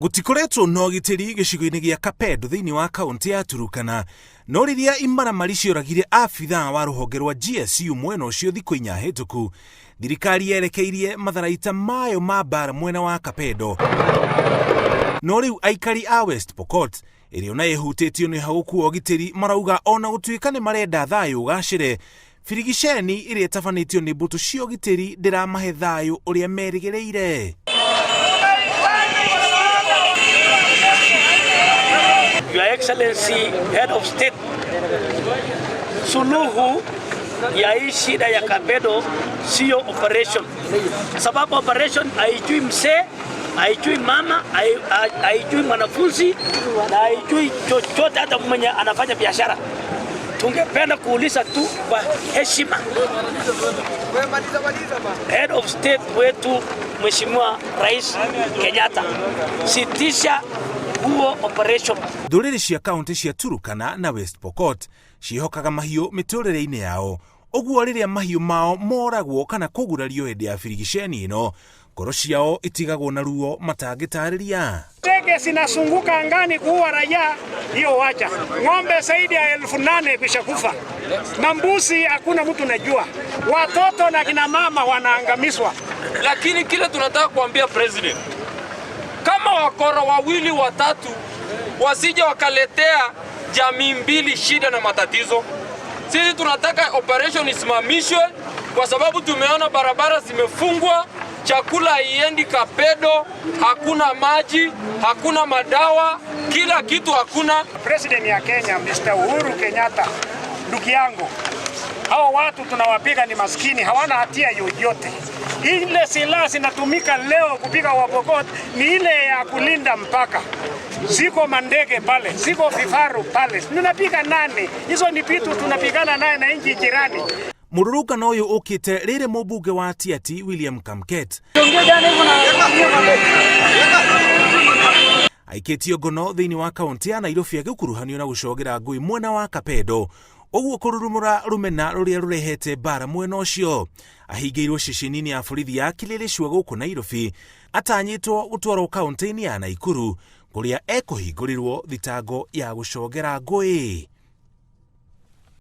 Gũtikoretwo na ũgitĩri gĩcigo-inĩ gĩa Kapedo thĩinĩ wa kaũntĩ ya Turukana, no rĩrĩa imaramari cioragire abithaa wa rũhonge rwa GSU mwena ũcio thikũ inya hĩtũku, thirikari yerekeirie matharaita mayo ma mbaara mwena wa Kapedo. No rĩu aikari a West Pokot ĩrĩa ona ĩhutĩtio nĩ ũhagũku wa ũgitĩri marauga ona gũtuĩka nĩ marenda thayũ ũgacĩre, birigiceni ĩrĩa ĩtabanĩtio nĩ mbũtũ cia ũgitĩri ndĩramahe thayũ ũrĩa merĩgĩrĩire. Your Excellency Head of State, suluhu ya hii shida ya Kapedo sio operation, sababu operation haijui mzee, haijui mama, haijui mwanafunzi na haijui chochote, hata mwenye anafanya biashara. Tungependa kuuliza tu kwa heshima Head of State wetu Mheshimiwa Rais Kenyatta, sitisha huo operation. Ndũrĩrĩ cia kaũntĩ cia Turukana na West Pokot ciĩhokaga mahiũ mĩtũrĩre-inĩ yao, ũguo rĩrĩa mahiũ mao moragwo kana kũgurario hĩndĩ ya birigiceni ĩno, ngoro ciao itigagwo na ruo matangĩtarĩria. Ndege zinasunguka angani kuua raia, hiyo wacha. Ng'ombe zaidi ya 8,000 kisha kufa, mambuzi hakuna mtu najua, watoto na kina mama wanaangamizwa. Lakini kile tunataka kuambia president, kama wakora wawili watatu wasije wakaletea jamii mbili shida na matatizo. Sisi tunataka operation isimamishwe kwa sababu tumeona barabara zimefungwa, chakula haiendi Kapedo, hakuna maji, hakuna madawa, kila kitu hakuna. President ya Kenya Mr. Uhuru Kenyatta, ndugu yangu, hawa watu tunawapiga ni maskini, hawana hatia yoyote. Ile silaha zinatumika leo kupiga Wapokot ni ile ya kulinda mpaka. Ziko mandege pale, ziko vifaru pale, tunapiga nani? Hizo ni vitu tunapigana naye na nchi jirani. Mũrũrũngano ũyũ ũkĩte rĩrĩ mũmbunge wa Tiaty William Kamket aikĩtio ngono thĩinĩ wa kaũntĩ ya Nairobi agĩkuruhanio na gũcogera ngũĩ mwena wa Kapedo, ũguo kũrurumũra rũmena rũrĩa rũrehete mbara mwena ũcio. Ahingĩirwo ceceni-inĩ ya borithi ya Kileleshwa gũkũ Nairobi, atanyĩtwo gũtwarwo kaũntĩ-inĩ ya Naikuru kũrĩa ekũhingũrĩrwo thitango ya gũcogera ngũĩ.